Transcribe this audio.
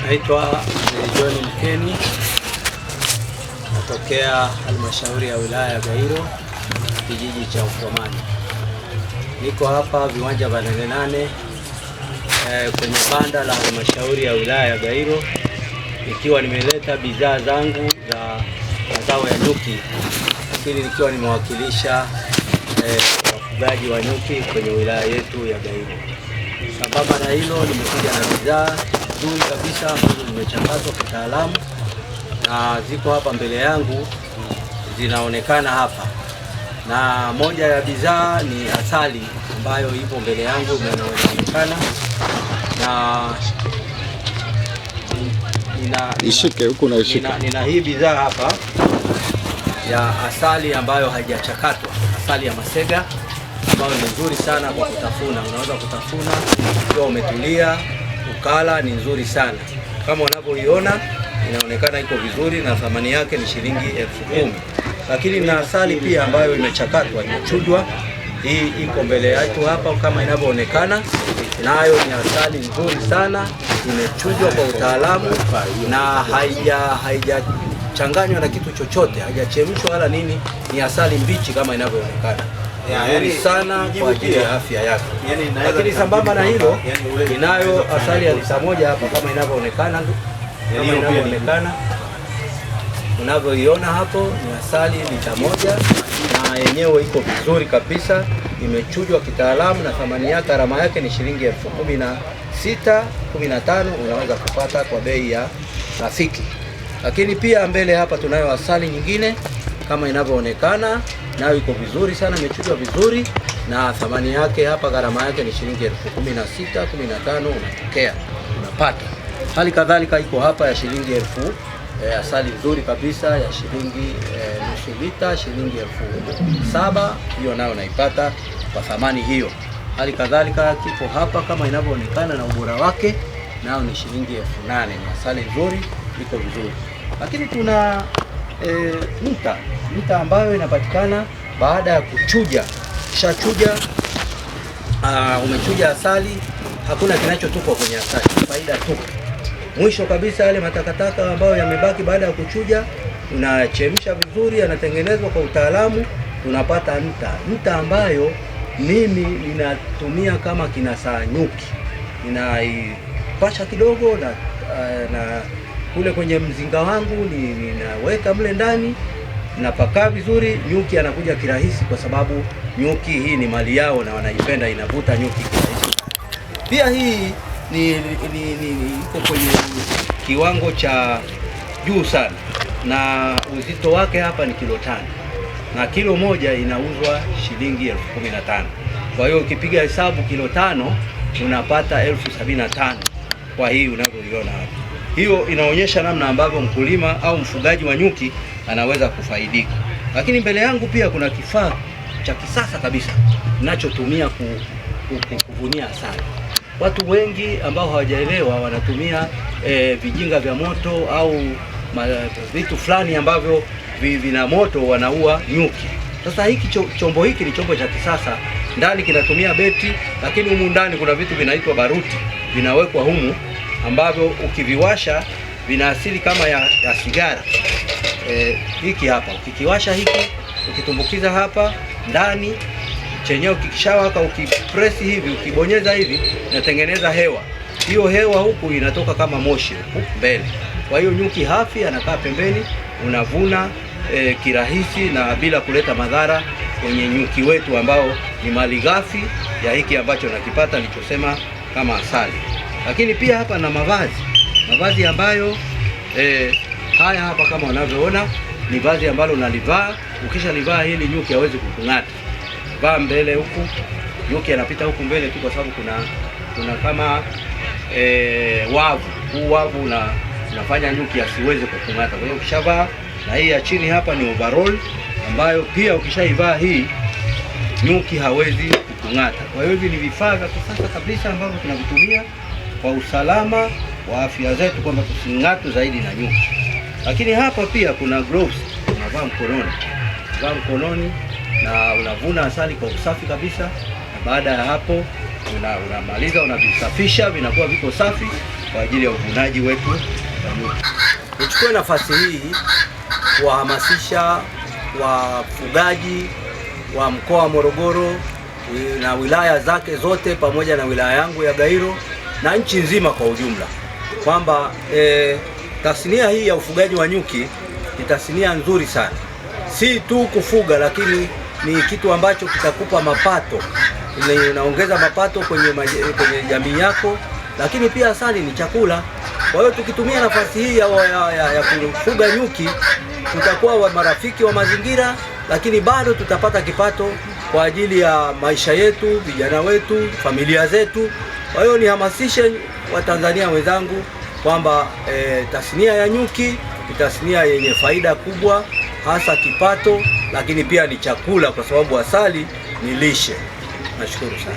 Naitwa John Mkeni, natokea halmashauri ya wilaya ya Gairo, kijiji cha Ukwamani. Niko hapa viwanja vya Nane Nane kwenye banda la halmashauri ya wilaya ya Gairo nikiwa nimeleta bidhaa zangu za mazao ya nyuki, lakini nikiwa nimewakilisha wafugaji wa nyuki kwenye wilaya yetu ya Gairo. Sambamba na hilo, nimekuja na bidhaa nzuri kabisa ambazo zimechakatwa kitaalamu na ziko hapa mbele yangu zinaonekana hapa, na moja ya bidhaa ni asali ambayo ipo mbele yangu inaonekana na Ishike huku na ishike. Nina hii bidhaa hapa ya asali ambayo haijachakatwa, asali ya masega ambayo ni nzuri sana kwa kutafuna. Unaweza kutafuna ukiwa umetulia ukala, ni nzuri sana kama unavyoiona, inaonekana iko vizuri na thamani yake ni shilingi 10,000. Lakini na asali pia ambayo imechakatwa, imechujwa, hii iko mbele yetu hapa kama inavyoonekana, nayo ni asali nzuri sana, imechujwa kwa utaalamu na haijachanganywa na kitu chochote, haijachemshwa wala nini, ni asali mbichi kama inavyoonekana, nzuri sana kwa ajili ya afya yako. Lakini sambamba na hilo, inayo asali ya lita moja hapa kama inavyoonekana, kama inavyoonekana unavyoiona hapo ni asali lita moja, na yenyewe iko vizuri kabisa, imechujwa kitaalamu na thamani yake, gharama yake ni shilingi 16,000, 15,000 unaweza kupata kwa bei ya rafiki. Lakini pia mbele hapa tunayo asali nyingine kama inavyoonekana, nayo iko vizuri sana, imechujwa vizuri na thamani yake hapa, gharama yake ni shilingi 16,000, 15,000 unapokea, unapata. Hali kadhalika iko hapa ya shilingi 1000, asali nzuri kabisa ya shilingi nusu lita shilingi 7,000, hiyo nayo naipata kwa thamani hiyo. Hali kadhalika kipo hapa kama inavyoonekana na ubora wake, nao ni shilingi 8,000. Ni asali nzuri, iko vizuri. Lakini tuna nta ambayo inapatikana baada ya kuchuja. Kishachuja, umechuja asali, hakuna kinachotupwa kwenye asali, faida tu. Mwisho kabisa yale matakataka ambayo yamebaki baada ya kuchuja, unachemsha vizuri, yanatengenezwa kwa utaalamu, tunapata nta. Nta ambayo mimi ninatumia kama kinasaa nyuki, ninaipasha kidogo na kule kwenye mzinga wangu ninaweka mle ndani, napakaa vizuri, nyuki anakuja kirahisi, kwa sababu nyuki hii ni mali yao na wanaipenda, inavuta nyuki kirahisi. Pia hii ni iko kwenye kiwango cha juu sana na uzito wake hapa ni kilo 5 na kilo moja inauzwa shilingi 15,000. Kwa hiyo ukipiga hesabu kilo 5 unapata 75,000 kwa hii unavyoiona hapa. Hiyo inaonyesha namna ambavyo mkulima au mfugaji wa nyuki anaweza kufaidika. Lakini mbele yangu pia kuna kifaa cha kisasa kabisa ninachotumia kuvunia asali. Watu wengi ambao hawajaelewa wanatumia vijinga vya moto au vitu fulani ambavyo vina moto, wanaua nyuki. Sasa hiki chombo hiki ni chombo cha kisasa, ndani kinatumia beti, lakini humu ndani kuna vitu vinaitwa baruti vinawekwa humu ambavyo ukiviwasha vina asili kama ya sigara. Hiki hapa ukikiwasha hiki, ukitumbukiza hapa ndani chenyewe kikishawaka, ukipress hivi, ukibonyeza hivi, inatengeneza hewa. Hiyo hewa huku inatoka kama moshi huku mbele. Kwa hiyo nyuki hafi, anakaa pembeni, unavuna kirahisi na bila kuleta madhara kwenye nyuki wetu ambao ni mali ghafi ya hiki ambacho nakipata nilichosema kama asali. Lakini pia hapa na mavazi ambayo haya hapa kama unavyoona ni vazi ambalo unalivaa. Ukishalivaa hili nyuki hawezi kukung'ata. Vaa mbele huku, nyuki anapita huku mbele tu, kwa sababu kuna kama wavu. Huu wavu unafanya nyuki asiweze kukung'ata. Kwa hiyo ukishavaa, na hii ya chini hapa ni overall ambayo pia ukishaivaa hii nyuki hawezi kukung'ata. Kwa hiyo hivi ni vifaa vya kisasa kabisa ambavyo tunavitumia kwa usalama wa afya zetu, kwamba tusing'atwe zaidi na nyuki. Lakini hapa pia kuna gloves unavaa mkononi, unavaa mkononi na unavuna asali kwa usafi kabisa. Na baada ya hapo unamaliza, unavisafisha, vinakuwa viko safi. kwa ajili ya uvunaji wetu wa nyuki. Nichukue nafasi hii kuwahamasisha wafugaji wa mkoa wa Morogoro na wilaya zake zote pamoja na wilaya yangu ya Gairo na nchi nzima kwa ujumla kwamba tasnia hii ya ufugaji wa nyuki ni tasnia nzuri sana, si tu kufuga, lakini ni kitu ambacho kitakupa mapato, inaongeza mapato kwenye jamii yako, lakini pia asali ni chakula. Kwa hiyo tukitumia nafasi hii ya kufuga nyuki tutakuwa wa marafiki wa mazingira, lakini bado tutapata kipato kwa ajili ya maisha yetu, vijana wetu, familia zetu. Kwa hiyo nihamasishe Watanzania wenzangu kwamba tasnia ya nyuki ni tasnia yenye faida kubwa, hasa kipato, lakini pia ni chakula, kwa sababu asali ni lishe. Nashukuru sana.